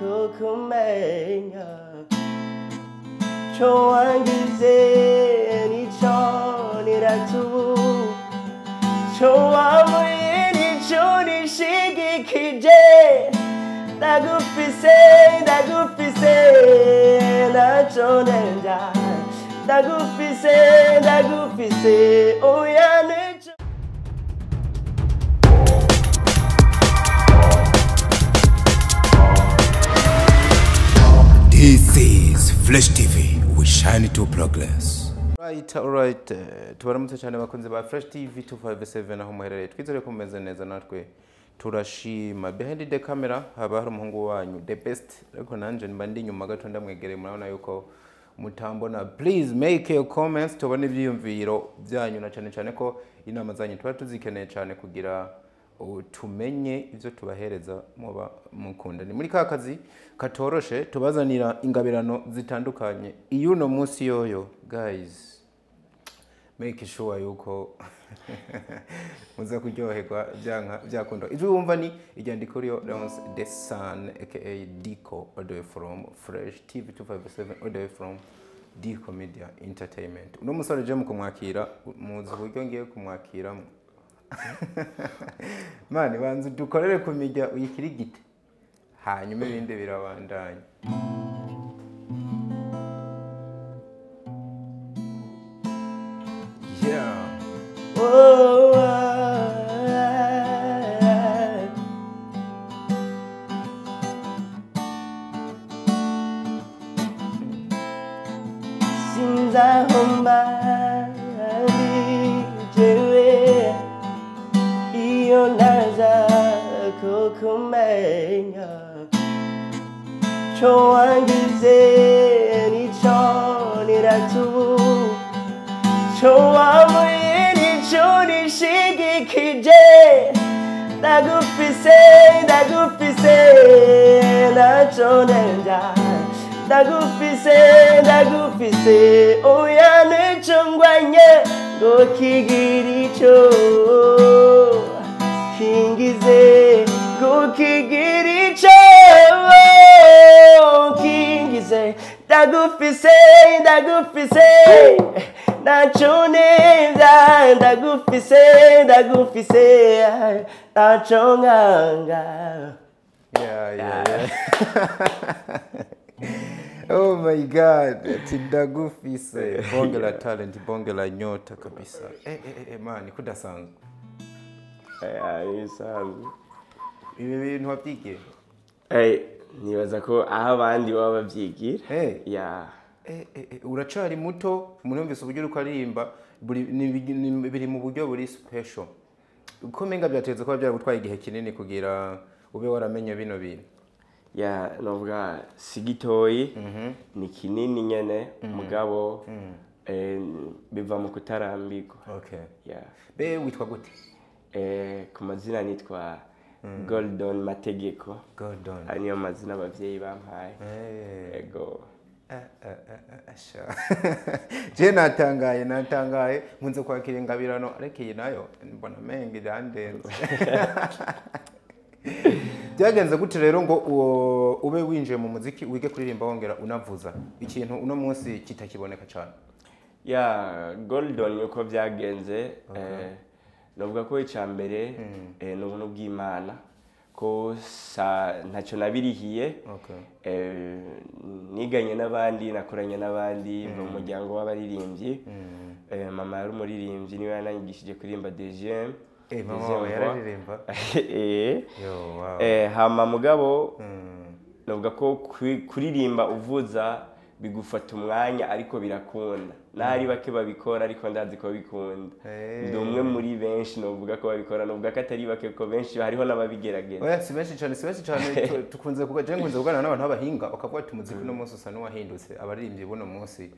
Kukumenya Ico wangize nico niratu Ico wamuriye nico nishigikije Ndagufise, ndagufise, naco ndenja Ndagufise, ndagufise, oya nico. This is Flash TV. We shine to progress. Right, alright. Tubaramutse cyane bakunze ba Fresh TV 257 aho muherereye. Twizere ko mumeze neza natwe turashima. Behind the camera haba hari umuhungu wanyu the best. Ariko nanje mba ndi nyuma gato ndamwegereye, murabona yuko mutambona. Please make your comments tubone ibyiyumviro byanyu, na cyane cyane ko inama zanyu tuba tuzikeneye cyane kugira tumenye ivyo tubahereza muba mukunda. Ni muri ka kazi katoroshe tubazanira ingabirano zitandukanye. Iyo uno munsi yoyo guys, make sure yuko muza kuryoherwa byanka byakunda. Ijwi wumva ni iryandiko ryo Leonce The Sun aka Dico all the way from Fresh TV 257 all the way from Dico Media Entertainment. Uno musore je mu kumwakira, muzi uburyo ngiye kumwakiramo. Mani banza dukorere ku mirya uyikirigite, hanyuma ibindi birabandanya. Yeah. Oh, sinzahomba jewe iyo ntaza kukumenya Ico wangize nico niratu Ico wamuriye nico nishigikije Ndagufise, ndagufise, naco ndenja Ndagufise, ndagufise, oya nico ngwanye ngo kigira ico kingize, ngo kigira ico kingize. Ndagufise, ndagufise, naco ndenja. Ndagufise, ndagufise, naco nkanga. Yeah. Oh my God, ati ndagufise. Bonge la talent, bonge la nyota kabisa. Man, kudasanzwe. Ibisanzwe. Ibi bintu wabyigiye? Nibaza ko aho abandi baba babyigira. Hey. Yeah. Uracari muto, umuntu yumvise uburyo uriko aririmba, biri mu buryo buri special. Uko menga byateze kuba byaragutwaye igihe kinini kugira ube waramenye bino bintu. Yeah, novuga si gitoyi, ni kinini nyene, mugabo biva mu kutarambirwa. Okay. Yeah. Be witwa gute? Ku mazina nitwa Goldon Mategeko. Gordon. Ayo niyo mazina abavyeyi bampaye. Ego. Sha. Je natangaye nkunze kwakira ingabirano, ariko iyi nayo mbona menga irandenze. Byagenze gute rero ngo ube winjiye mu muziki, wige kuririmba wongera unavuza, ikintu uno munsi kitakiboneka cyane? Yeah, Goldon uko byagenze, novuga ko icya mbere ni ubuntu bw'Imana, ko ntacyo nabirihiye. Niganye n'abandi, nakoranye n'abandi mu muryango w'abaririmbyi. Mama yari umuririmbyi, niwe yananyigishije kuririmba deuxième. Mama wawe yararirimba? Eh. Yo, wow. Hama mugabo navuga ko kuririmba uvuza bigufata umwanya, ariko birakunda. N'ahari bake babikora, ariko ndazi ko bikunda. Ndi umwe muri benshi novuga ko babikora, novuga ko atari bake, ko benshi hariho n'ababigerageza. Oya, si benshi cyane, si benshi cyane. Tukunze kuga je nkunze kuganira n'abantu b'abahinga bakavuga ati umuziki uno munsi usa n'uwahindutse, abaririmbyi buno munsi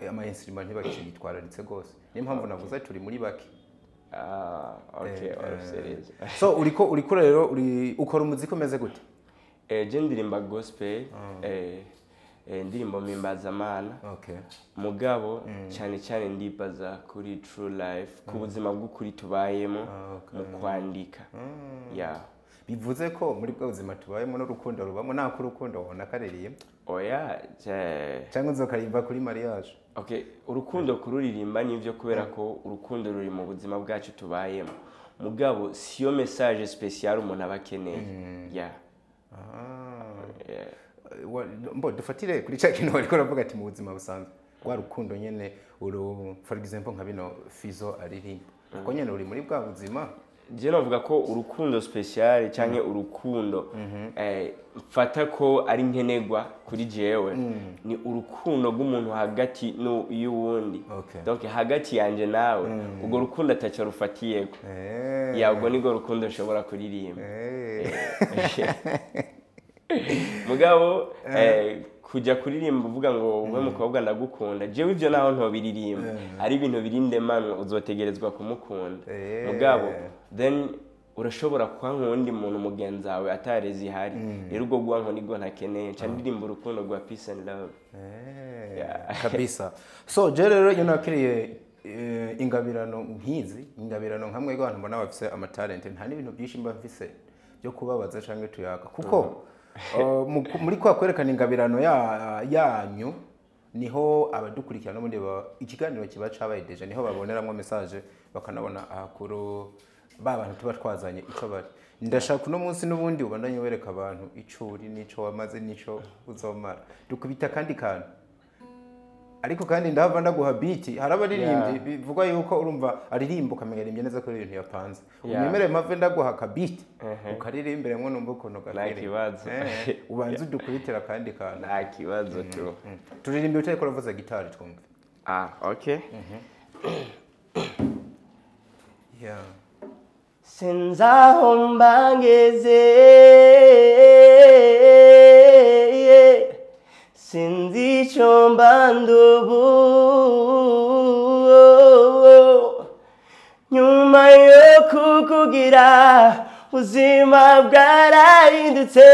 ama instrument ntibakiyitwararitse rwose. Niyo mpamvu navuze turi muri bake. Ah, okay, warabiseriye. So uriko rero uri ukora umuziki umeze gute? Je ndirimba gospel, indirimbo mpimbazamana. Mugabo cyane cyane ndibaza kuri true life, ku buzima bw'ukuri tubayemo mu kwandika. Yeah. Bivuze ko muri bwa buzima tubayemo n'urukundo rubamo, nta urukundo wabona kaririye. Oya. Cyangwa nzokaririmba kuri mariage. Okay, urukundo kururirimba nivyo, kubera ko urukundo ruri mu buzima bwacu tubayemo, mugabo siyo message spéciale umuntu aba akeneye, yeah. Yeah. Mbo dufatire kuri cya kintu wariko uravuga ati mu buzima busanzwe rwa rukundo nyene uru, for example nka bino Fizo aririmba, kuko nyene uri muri bwa buzima. Je novuga ko urukundo spécial canke urukundo mfata ko ari nkenerwa kuri jewe ni urukundo rw'umuntu hagati y'uwundi. Donc hagati yanje nawe, urwo rukundo ataco rufatiyeko. Ya, ubwo nirwo rukundo nshobora kuririmba. Mugabo kujya kuririmba uvuga ngo we mukobwa ndagukunda, jewe ivyo naho ntobiririmba, ari ibintu biri ndemanwa, uzotegerezwa kumukunda. Mugabo then urashobora kuba nk'uwundi muntu mugenzi wawe atarezi ihari. Rero ubwo rwanko nibwo ntakeneye, nca ndirimba urukundo rwa peace and love. Yeah. Kabisa. So je rero iyo nakiriye ingabirano nk'izi, ingabirano nka mwebwe abantu mbona bafise amatalente, nta n'ibintu byinshi mba mfise byo kubabaza canke tuyaka, kuko muri kwa kwerekana ingabirano yanyu niho abadukurikirana n'ubundi ikiganiro kiba cabaye déjà, niho baboneramwo message, bakanabona ahakuru ba bantu tuba twazanye ico bari. Ndashaka uno munsi n'ubundi ubandanye wereka abantu ico uri n'ico wamaze n'ico uzomara. Dukubita kandi kantu, ariko kandi ndahava ndaguha beat. Hari abaririmbyi bivugwa yuko urumva aririmba ukamenya arimbye neza ko ibintu yapanze. Unyemerere mpave ndaguha ka beat ukaririmbiremwo, numva ukuntu Nta gakiri. kibazo. Ubanze udukubitira akandi kantu. Nta kibazo tu. Turirimbe utariko uravuza gitari, twumve. Ah, okay. Sinzaho mbangeze, sinzi icyo mbandubu nyuma yo kukugira, ubuzima bwarahindutse,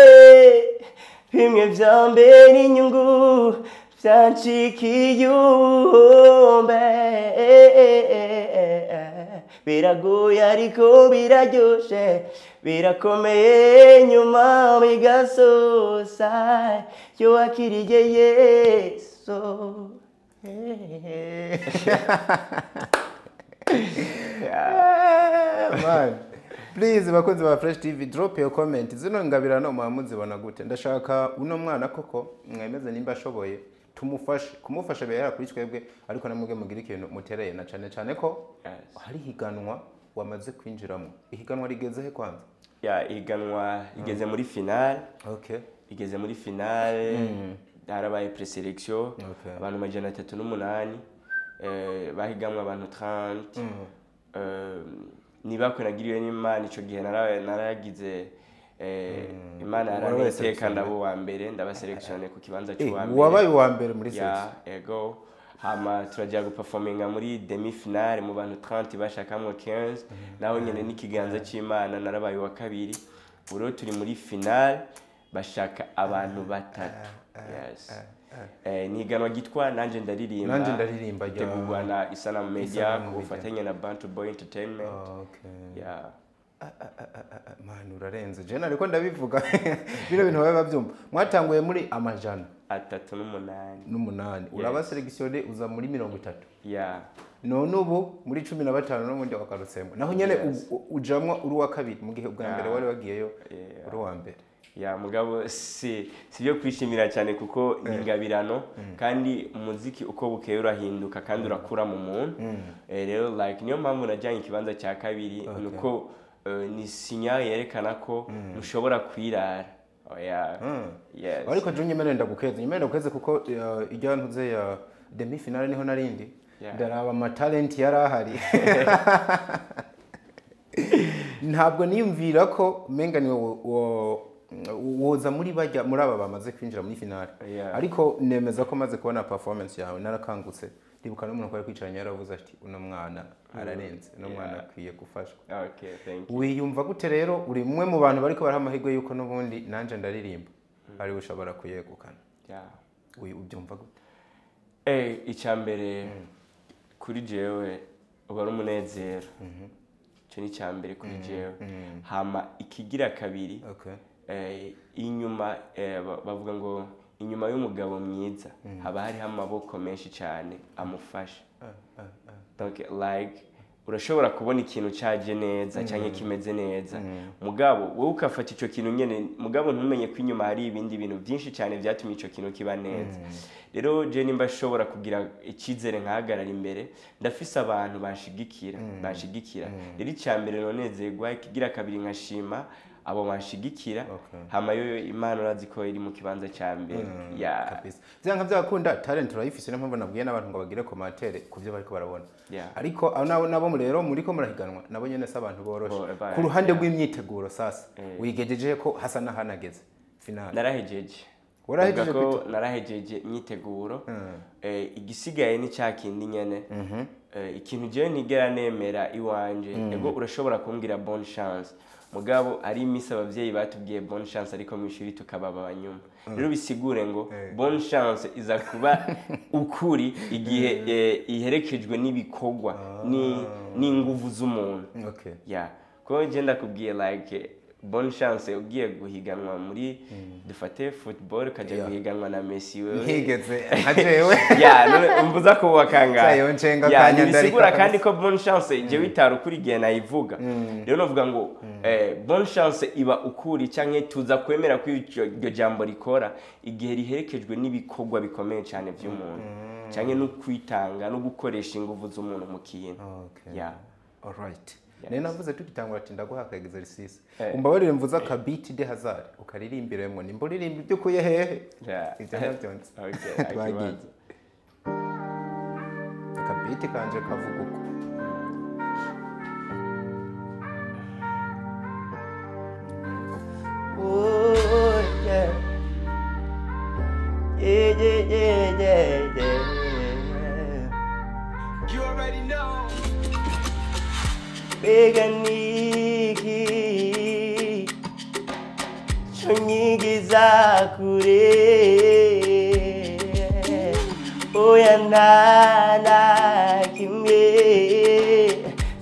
bimwe bya mbere inyungu byancikiye ubuhombe. Biragoye ariko biraryoshe, birakomeye nyuma bigasosa iyo wakiriye Yesu. Man, please, bakunzi ba Fresh TV, drop your comment. Zino ngabirano muba muzibona gute? Ndashaka uno mwana koko mwemeze nimba ashoboye, tumufashe. Kumufasha bihera kuri twebwe, ariko namwebwe mugire ikintu mutereye, na cane cane ko hari higanwa wamaze kwinjiramo. Ihiganwa rigeze he kwanza? Ya, ihiganwa rigeze muri finale. Igeze muri finale, harabaye présélection. Abantu 308 bahigamwe abantu 30. Nibakwe nagiriwe n'Imana ico gihe naragize Imana Warabaye yaraniteka, sélectionné. ndaba uwa mbere, ndaba sélectionné ku kibanza c'uwa mbere. Wabaye uwa mbere muri Ya. sélection? Ego. Hama turajya guperforminga muri demi finale mu bantu 30, bashakamwo 15, naho nyene n'ikiganza c'Imana narabaye uwa kabiri. Ubu rero turi muri finale, bashaka abantu batatu. Yes. Ni higanwa ryitwa Nanje Ndaririmba. Nanje Ndaririmba Ritegurwa na Isanamu Media Isanamu ku Media. bufatanye na Bantu Boy Entertainment. Yeah. Man, urarenze. Je nariko ndabivuga, bino bintu babe babyumva. Mwatanguye muri amajana 38. N'umunani, uraba sélectionné, uza muri 30. Yeah. None ubu muri 15 n'ubundi wakarutsemo, naho nyene ujamwo uri uwa kabiri, mu gihe ubwa mbere wari wagiyeyo uri uwa mbere. Ya, mugabo si byo kwishimira cyane, kuko ni ingabirano, kandi umuziki uko bukeye urahinduka kandi urakura mu muntu. Rero like niyo mpamvu najyanye ikibanza cya kabiri, nuko ni signal yerekana ko ntushobora kwirara. Oya, yes. Ariko je nyemerere ndagukeze, nyemerere ndagukeze, kuko ijya ntuze ya demi finale niho narindi. Ndaraba amatalenti yari ahari, ntabwo niyumvira ko umenga niwe woza muri bajya muri aba bamaze kwinjira muri finale. Ariko nemeza ko maze kubona performance yawe narakangutse, ndibuka n'umuntu twari kwicaranye yaravuze ati uno mwana ararenze, uno mwana akwiye gufashwa. Okay, thank you. Wiyumva gute rero uri umwe mu bantu bariko baraha amahirwe yuko n'ubundi Nanje Ndaririmba ari ushobora kuyegukana? Ubyumva gute? Icya mbere kuri jewe uba ari umunezero. Ico ni icya mbere kuri jewe. Hama ikigira kabiri, inyuma bavuga ngo inyuma y'umugabo mwiza haba hariho amaboko menshi cyane amufasha. Donc like urashobora kubona ikintu caje neza canke kimeze neza, mugabo wowe ukafata ico kintu nyene, mugabo ntumenye ko inyuma hari ibindi bintu byinshi cyane byatumye ico kintu kiba neza. Rero je nimba ashobora kugira icyizere nkahagarara imbere, ndafise abantu banshigikira. Rero icya mbere nonezerwa, ikigira kabiri nkashima abo banshigikira. Hama yo Imana urazi ko iri mu kibanza cya mbere. Yeah. Kabisa, vyanka vyakunda talent urayifise, niyo mpamvu nabwiye n'abantu ngo bagire commentaire ku byo bariko barabona. Ariko abo nabo rero muriko murahiganwa nabo nyene si abantu boroshe. Ku ruhande rw'imyiteguro sasa, wigejeje ko hasa n'ahanageze finale? Narahejeje. Warahejeje? Bavuga ko narahejeje imyiteguro. Igisigaye ni cya kindi nyene. Ikintu jewe ntigera nemera iwanje, ego urashobora kumbwira bonne chance, mugabo hari iminsi abavyeyi batubwiye bonne chance ariko mu ishuri tukababa abanyuma. Rero bisigure ngo bonne chance iza kuba ukuri igihe iherekejwe n'ibikorwa n'inguvu z'umuntu. Yeah, ko je ndakubwiye like bonne chance, ugiye guhiganwa muri dufate football, ukajya guhiganwa na Messi wewe Ntigeze nka jewe. Ya, none umbuza ko wakangaye. Sayo ncenga Ya, kanya. ntibisigura Ndarika. Kandi ko bonne chance jewe itari ukuri igihe nayivuga. Rero novuga ngo bonne chance iba ukuri canke tuza kwemera ko iryo jambo rikora igihe riherekejwe n'ibikorwa bikomeye cyane by'umuntu canke no kwitanga no gukoresha inguvu z'umuntu mu kintu. Yeah. Alright. Nari navuze tugitangura ati ndaguha aka exercice. Eh. Umbabarire mvuze aka beat de hasard ukaririmbiremwo, nimba uririmba ibyo ukuye hehe. Yeah. Ibyo nabyo nzi. Okay, Twagiye. Akibanza. Aka beat kanje kavuga uko. Oh, yeah. Yeah. You already know. Mbega niki conyigiza kure? Oya, nta na kimwe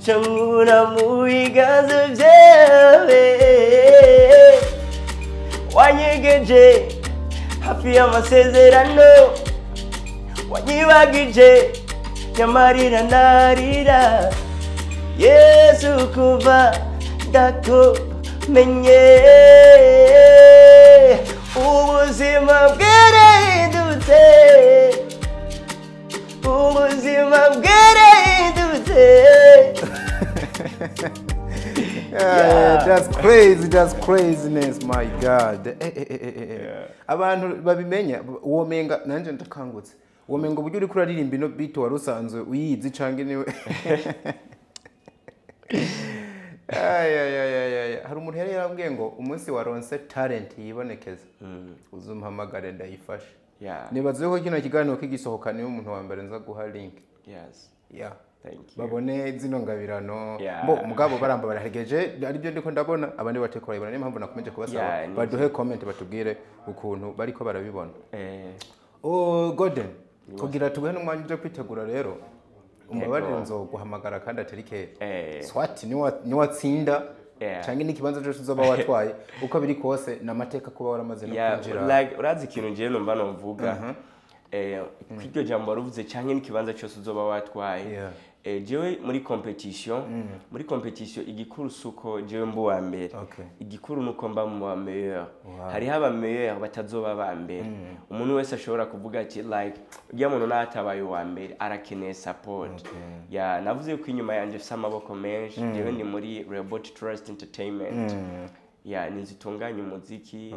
co mu biganza vyawe. Wanyegeje hafi y'amasezerano, wanyibagije nyamarira narira. Yesu, kuva ndakumenye ubuzima bwarahindutse, ubuzima bwarahindutse. Yeah, that's crazy, that's craziness, my God. Eh, eh, eh, eh, eh. Abantu babimenya womenga nanje ndakangutse. Womenga uburyo uriko uraririmba ino beat wari usanzwe uyizi canke niwe. Ay, ay, ay, ay, ay. Hari umuntu yari yarambwiye ngo umunsi waronse talent yibonekeza uzumpamagare ndayifashe. Nibaze ko kino kiganiro kigisohoka niwe umuntu wa mbere nza guha link. Yeah. Thank you. Babone zino ngabirano. Yeah. Bo mugabo baramba barahegeje aribyo ndiko ndabona, abandi bateko barabibona, niyo mpamvu nakomeje kubasaba Yeah, ni baduhe comment batubwire ukuntu bariko barabibona. Oh Golden, kugira tuguhe n'umwanya uje kwitegura rero, umbabarire nzoguhamagara kandi atari kera. Swati niwatsinda canke n'ikibanza cyose uzoba watwaye, uko biri kose n'amateka kuba waramaze no kwinjira. Like urazi ikintu njewe numva novuga, kw'iryo jambo waruvuze canke n'ikibanza cyose uzoba watwaye. Jewe muri competition igikuru suko jewe mba uwa mbere. Igikuru nuko mba mu ba meilleur. Hariho aba meilleur batazoba ba mbere. Umuntu wese ashobora kuvuga ati like ujya muntu natabaye uwa mbere arakeneye support. Ya, navuze ko inyuma yanjye mfise amaboko menshi. Jewe ndi muri Robot Trust Entertainment. Ya, ni inzu itunganya umuziki,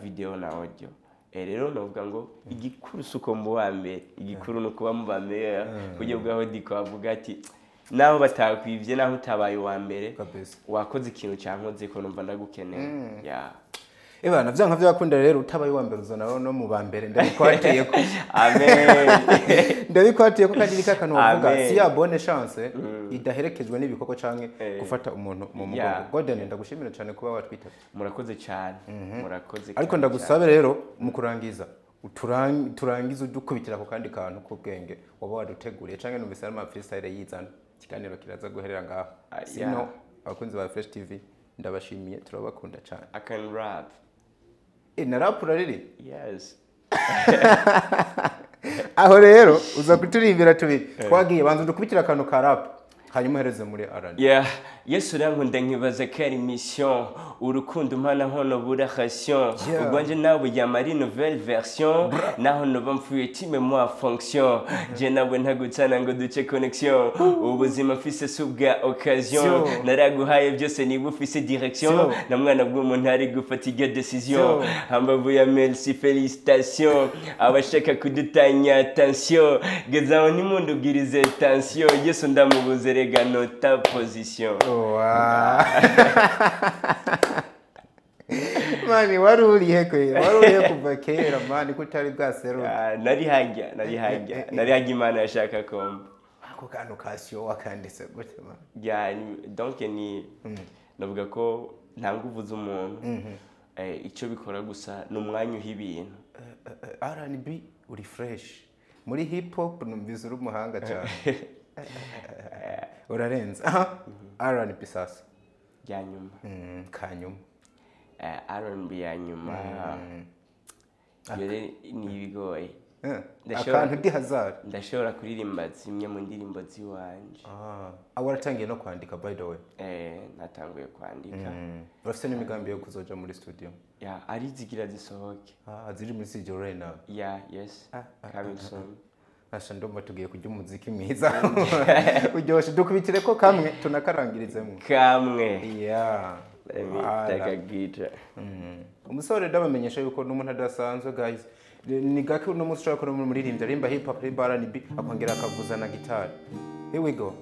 video na audio. Rero novuga ngo igikuru si uko mba uwa mbere, igikuru ni ukuba mu ba meilleur, kuburyo bwaho diko avuga ati naho batakwivye, naho utabaye uwa mbere, wakoze ikintu cyankoze ko numva ndagukeneye. Ya. Ebana, vyanka vyakunda rero utabaye uwa mbere uzona no mu ba mbere, ndabikwatiye ko. Amen. Ndabikwatiye ko kandi akantu bavuga Amen. si ya bonne chance idaherekejwe n'ibikorwa canke gufata umuntu mu mugongo. Golden, ndagushimira cyane kuba watwitabye. Murakoze cyane, murakoze Ariko kandi. Ndagusabe rero mu kurangiza turangize udukubitira ku kandi kantu k'ubwenge waba waduteguriye canke numvise ari ama freestyle yizana. Ikiganiro kiraza guherera ngaho. Sino abakunzi ba Fresh TV ndabashimiye, turabakunda cyane. I can rap. Na rap urariri? Yes. Aho rero uza kuturimbira tubiri. Twagiye banza dukubitira akantu ka rap. Hanyuma uhereze muri R&B. Yeah, Yesu urankunda nkibaza ko ari mission. Urukundo mpana nkono bura ration. Ubwanje nawe yamari nouvelle version. Naho noba mfuye time moi fonction. Je nawe ntagucana ngo duce connexion. Ubuzima mfise si ubwa occasion. Naraguhaye byose niba ufise direction. Na mwana bw'umuntu ari gufata iryo decision. Hambavu ya merci félicitations. Abashaka kudutanya attention. Gezaho nimundubwirize tension. Yesu ndamubuze rega nota position. Wow. Mani wari urihe kwe? Wari urihe kuva kera mani kutari bwaseruka? Nari hajya Imana yashaka komba. Ako kantu kasyo wakanditse gute mani? Yeah, donc ni navuga ko nta nguvu z'umuntu. Icyo bikora gusa ni umwanya uha ibintu. R&B uri fresh. Muri hip hop numvise uri umuhanga cyane. Urarenze. R&B sasa. Ya nyuma. Kanyuma. R&B ya nyuma. Yore ni ibigoye. Akantu ndi hazard. Ndashobora kuririmba zimwe mu ndirimbo ziwanje. Waratangiye no kwandika by the way? Natanguye kwandika. Urafite n'imigambi yo kuzoja muri studio? Yeah, ari zigira zisohoke. Ziri muri studio right now? Yeah, yes. Coming soon. Asha ndumva tugiye kujya umuziki mwiza. Uryoshe dukubitire ko kamwe tunakarangirizemo. Kamwe. Yeah. Let me take a guitar. Umusore ndabamenyesha yuko n'umuntu adasanzwe guys. Ni gake uno munsi ushobora kubona umuririmbyi arimba hip hop, arimba R&B akongera akavuza na gitari. Here we go.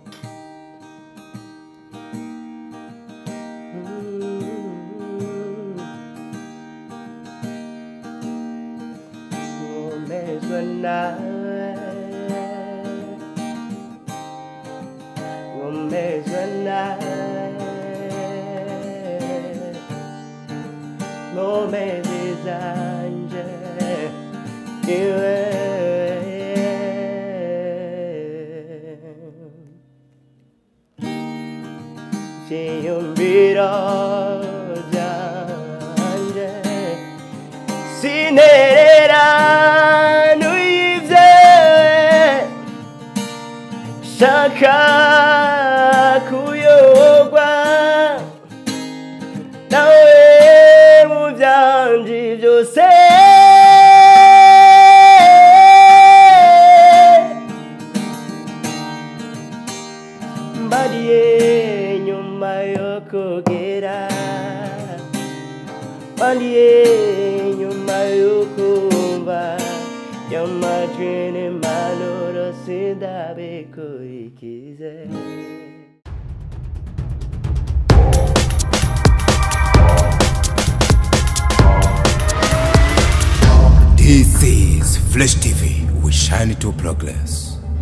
Shaka kuyogwa nawe mu byanje byose mbariye nyuma yo kugera mbariye nyuma yo kumva y'amajwi n'impanuro sindabikurikize. This is Flash TV. We shine to progress.